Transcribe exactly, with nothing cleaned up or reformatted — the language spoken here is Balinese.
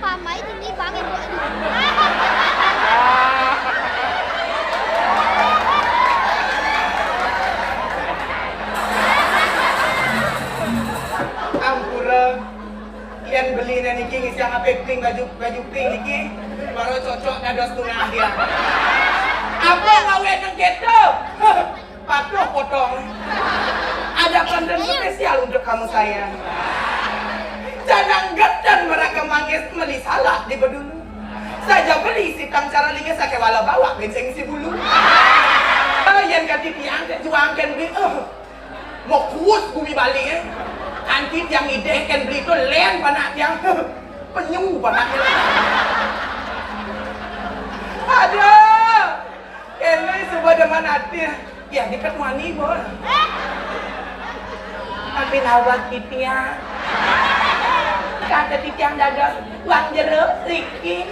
Pamai tinggi banget, Bu. Ampura, yén beliné niki ngisiang apa pink, baju, baju pink niki, baru cocok dados tunangan. Apa ngawé nang kéto? Patuh potong. Ada pantun spesial untuk kamu, sayang. Jangan getan mereka manggis meli salak di bedulu. Saja beli sitang cara lingis sakéwala bawak béncéng si bulu. Oh, yén kati tiang ké juang kén beli, eh, mau kuus bumi Bali ya. Kanti tiang idéh kén beli itu lén panak tiang. Penyu panak. Aduh. Kéné suba demen ati. Ya, dipet wani, Bor. Tapi nawat titiang. Kata titiang dagang uang jero, Riki.